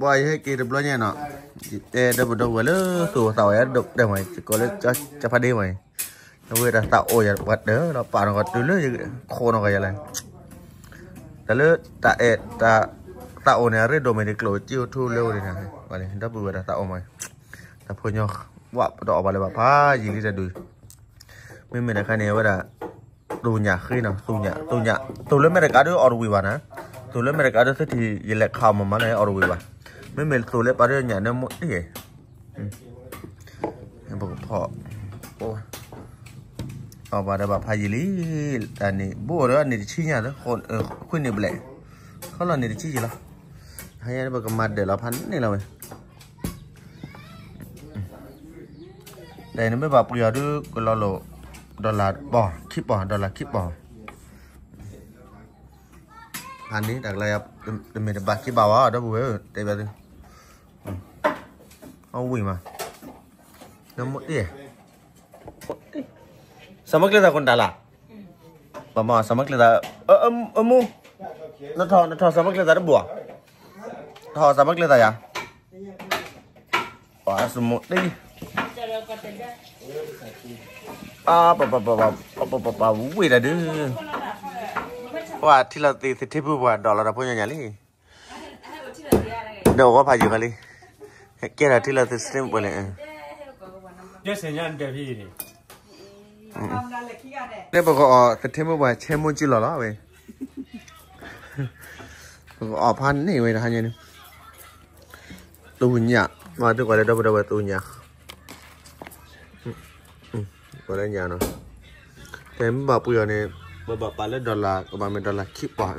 ပှၤယဟဲက့ၤတဘျီညါနီၤ, ယတဲဒီပုၢ်ဒီဝဲၢ်လၢသူၣ်သးအိၣ်ယၤဒိၣ်တဲမး ယကိးလၢကၠဖးဒ့မး, အဝဲဒၣ်သးအိၣ်ယၤပှၤတၢၢ်လီၤ ပာ်နီၢ်ကီၢ်တုၤလၢယခိၣ်နီၢ်ကီၢ်ယၤလဲၣ်, တၢ်လၢတၢ်အဲၣ်တၢ်သးအိၣ်န့ၣ် အရ့ဒိၣ်မ့ၢ်တကျိၣ်စ့အိၣ်ထူလၢဝဲန့ၣ်, ဒီပုၢ်ဝဲၢ်တၢ်သးအိၣ်မး, တၢ်ဖိညီ ဝဲပတအီၣ်ဘၣ်လၢၤဘၣ်ဖးယံာ်လံတၢ်ဒုး, မ့မ့ၢ်တခါန့ၣ် အဝဲဒၣ် သူၣ်ညၣ်ဃ့နီၤ, သူၣ်ညၣ်, သူၣ်ညၣ်, သူၣ်လၢမဲတကးဒုးအီၣ်တဝံၤဘၣ်နီၤ, သူၣ်လၢမဲတကးဒုးသုထံၣ် ယလဲၤခးအီၣ်မးမးန့ၣ် အီၣ်တဝံၤဘၣ်, မ့မ့ၢ်သူၣ်လၢပာ်ဒုးညၣ်န့ၣ်မိၢ်တ့ၢ်, ပကဖီၣ်, အီၣ်ဘၣ်ဒီးဘၣ်ဖးယံာ်လံ, တၢ်န့ၣ်ဘိၣ်ဒီးန့ၣ်တဆံညါလၢ ခွံနံၣ်ဘျဲၣ်, ခီလီၤန့ၣ်တဆံယံာ်လီၤ, ဟါယါပကမၤဒၢးလီၤဖးန့ၣ်လီၤဝဲ တၢ်အံၤနမ့ၢ်ဘၣ်ပှ့ၤအီၤဒုးကလီၤလိာ် dollar ပီၢ်ခံပီၢ် dollar ခံပီၢ်, ဖးန့ၣ်တၢ်ကလါယၤ, တမ့ၢ်တဘၣ်ခံဘၣ်ဝဲ ဒီပုၢ်ဝဲၢ်ဧၢ တဲဘၣ်သု, အဝံၣ်မး, နမိၢ်တ့ၢ်, စၢမီကျဲသးကိးတၢ်လၢ်, ဘၣ်မၤစၢမီကျဲသး, အမူ, နထီၣ်နထီၣ်စၢမီကျဲသးတဘိၣ်ဧါ, ထီၣ်စၢမီကျဲသးယၤ ပှၤစမိၣ်တ့ၢ်, ပပပပပပပပဝံၣ်တၢ်ဒုး, ပှၤထံၣ်လီၤသ့သထ့ဖုပှၤဒီးလီၤတၢ်ဖိညါညါလံ, ဒီးအဝဲဖးယံာ်ဃီလံ, ကဲထီၣ်ထံၣ်လီၤသ့သထ့ဖုပှၤန့ၣ်, ယဲၢ်ဆယ်ညါတဖဲအံၤန့ၣ် လၢပကအီၣ်သထ့မုၢ်ပှၤဆဲမိၢ်ကံလီၤလီၤဝဲ, ပကအီၣ်ဖးန့ၢ်ဝဲတဟါညါန့ၣ်, သူၣ်ညၣ်, မ့ၢ်သုကွၢ်လၢဒီပုၢ်ဒီဝဲၢ်သူၣ်ညၣ်, ကွၢ်လၢညၣ်နီၤ, တဲမ့ၢ်ဘၣ်ပှ့ၤအီၤန့ၣ်, ပဘၣ်ပာ်လၢ dollar ကဘၣ်မ့ၢ် dollar ခံပီၢ်,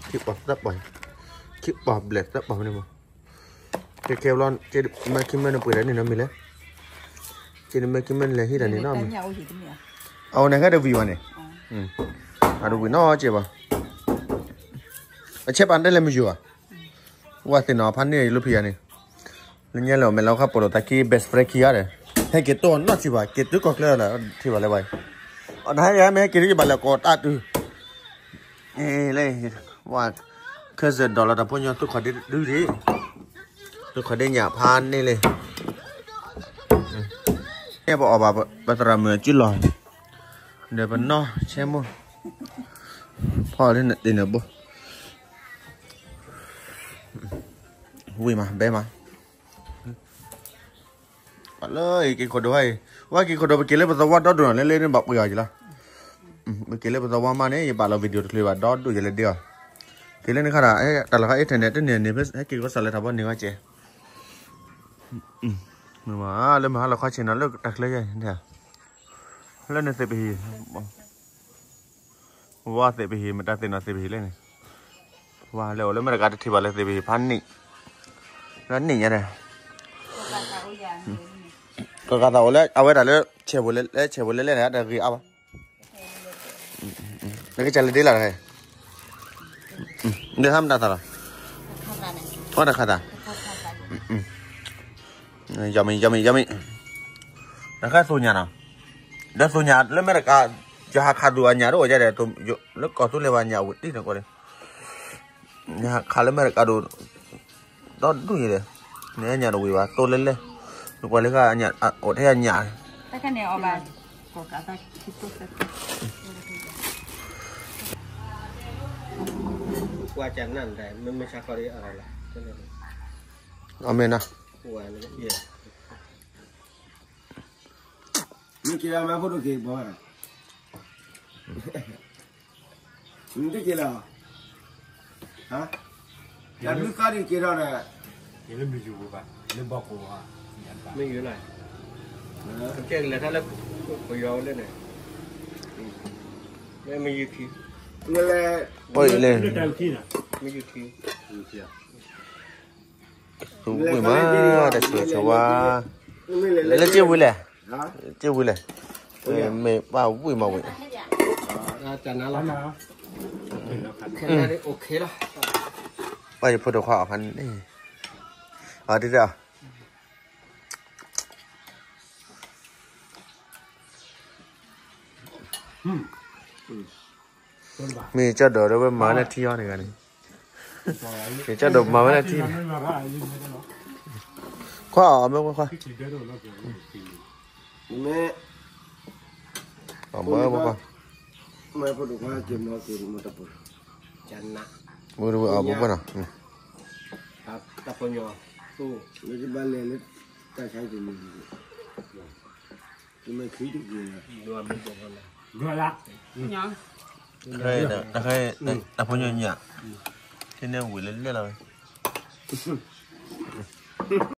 ခံပီၢ်သၢပီၢ်, ခံပီၢ်ဘျဲၣ်သၢပီၢ်န့ၣ်မး, ခဲခဲဘျီ, မ့ၢ်ခံမ့ၢ်နပှ့ၤတၢ်န့ၣ်နီၤမ့ၢ်လဲၣ်, က့နမ့ၢ်ခံမ့ၢ်နလဲၤဟ့ၣ်တၢ်န့ၣ်နီၤမ့ၢ်, အဝဲန့ၣ်ဟဲတဝံၤဘၣ်န့ၣ်, အတဝံၤနီၤက့ဘၣ်, အဆဲးပာ်တဲလဲၣ်မယိၤဘၣ်, ဝဲသ့ၣ်နီၤဖးန့ၢ်ယလိဖံယၤန့ၣ်, လၢညါလၢအမဲာ်လီၤခါပိာ်လိာ်သးခံ best friend ခံဂၤဒီး, ဟဲက့ၤတိၢ်နီၢ်ထံဘၣ် က့ၤတုကီၢ်ချၢလၢထံဘၣ်လၢဝဲ, အီၤနဟဲယၤမ့ၢ်ဟဲက့ၤတုယဘၣ်လဲၤကိးတၢ်တုၤ အ့ လၢ ဝဲ ခၢၣ်စၢၣ်ဒီးလီၤတၢ်ဖိညီ သုးခီၣ်ဒ့ဒုဒံး, သုးခီၣ်ဒ့ညၣ်ဖးန့ၢ်လံ, အဲၣ်ပအီၣ်ဘၣ် ပသရၣ်မုၣ်အစုလီၢ်, ဒီးပနီၢ်ဆဲမိၢ်, ဖီၣ်လၢနတ့ၢ်နဘိ, ဝံၤမး ဘဲမး လၢက့ၤခိၣ်ဒိးဝဲအံၤ, ဝဲက့ၤခိၣ်ဒိးပက့ၤလၢပသဝီဒီဒိၣ်နီၤ လၢလၢန့ၣ်ဘၣ်ပှ့ၤအီၤက့ၤလီၤ, ပက့ၤလၢပသဝီမးန့ၣ် ယပာ်လီၤ video တချုးဘၣ်ဒီဒိၣ်ယလဲၤဒ့အီၤ, က့ၤလၢန့ၣ်ခါဒီး တၢ်လီၤခါ internet တန့ၢ်န့ၣ် ဟဲက့ၤကီၢ်စးလဲၤထီၣ်ဘီန့ၣ်ဝဲကဲ, လၢမဟါလီၤခီဆ့ၣ်နီၤလၢတၢ်ချၢယဲၢ်န့ၣ်, လၢန့ၣ်သ့ၣ်ပဟံၣ် ဝါသ့ၣ်ပဟံၣ် မတၤသ့ၣ်နီၣ်သ့ၣ်ပဟံၣ်လဲၣ်န့ၣ်, ဝါလဲၤအိၣ်လၢမဲာ်တကးတထံၣ်ဘၣ်လၢသ့ၣ်ပဟံၣ်ဖးန့ၣ်, လၢန့ၣ်ညါဒီး, ကကသးအိၣ်လၢ အဝဲဒၣ်လၢ ဆဲးဖိလဲၣ်လဲၣ်န့ၣ် တဂ့ၤအါဘၣ်, နကစၢ်လဲၤဒ့လၢ်တဂ့ၤ, ဒ့ဟါမတၤသးလီၤ, အီၣ်တခါသး, ယမံၤ ယမံၤ ယမံၤ, တခါသူညၣ်နီၤ, ဒီးသူညၣ်လၢမဲာ်တကး, ယဟးခးသူအညၣ်တအိၣ်ယဲဒီး, လၢကီၢ်သူလ့ၤဘၣ်ညၣ်အိၣ်ယဲဒီး, ယဟးခးလၢမဲာ်တကးဒိၣ်, ဒီဒူၣ်ယဲဒီး, နညၣ်တဝံၤဘၣ် သိလၢလဲၣ်, နကွၢ်လၢကအိၣ်ထဲအညၣ်, အမ့ၢ်နီၤ မ့ၢ်က့ၤလီၤမၤဖိဒိၣ်က့ၤဘီဒီး, မ့ၢ်တက့ၤလီၤ, တၢ်ဘျုးသီဒ်က့ၤထီၣ်ဒီး, လၢမယုၤဘၣ်, လၢဘီကိးဘၣ်, မယုၤလီၤ, ကဲကလဲၤထီၣ်လၢ, ပယီၤဝဲလၢန့ၣ်, လၢမယုၤခံ, လၢ, မယုၤခံ, ဝံၣ်မး, တၢ်ဆိၣ်ဆိၣ်ဝါ, လၢက့ဝံၤလဲၣ်, က့ဝံၤလဲၣ်, မ့ၢ်ပၢ်ဝံၣ်မးဝံၣ်, ပၢ်ယဖိဒိၣ်ခွါအီၤဖးန့ၣ်, အဒ်, မ့ၢ်ကၠီဒီးလၢဝဲမၤလၢထံအီၤတဂၤန့ၣ်, ကဲ ကၢ်ဒိးမၤဝဲဒၣ်ထံၣ်, ခွါအီၣ်မ့ၢ်ခွါ, မ့ၢ်, အီၣ်မ့ၢ်ခွါ, မ့ၢ်ဖိဒိၣ်ခွါက့ၤမီၤက့ၤမီၤတပူၤ, မ့ၢ်တဝဲအီၣ်မ့ၢ်ခွါနီၤ, တၢ်ပညိၣ်, လၢကဘၣ်လဲၤလၢ တၢ်ဆါတမံၤ, တမ့ၢ်ခံတက့ၢ်, တၢ်ဖိညိၣ်ညါ, ထဲန့ၣ်ဝံၤလၢလဲၣ်လီၤဝဲ.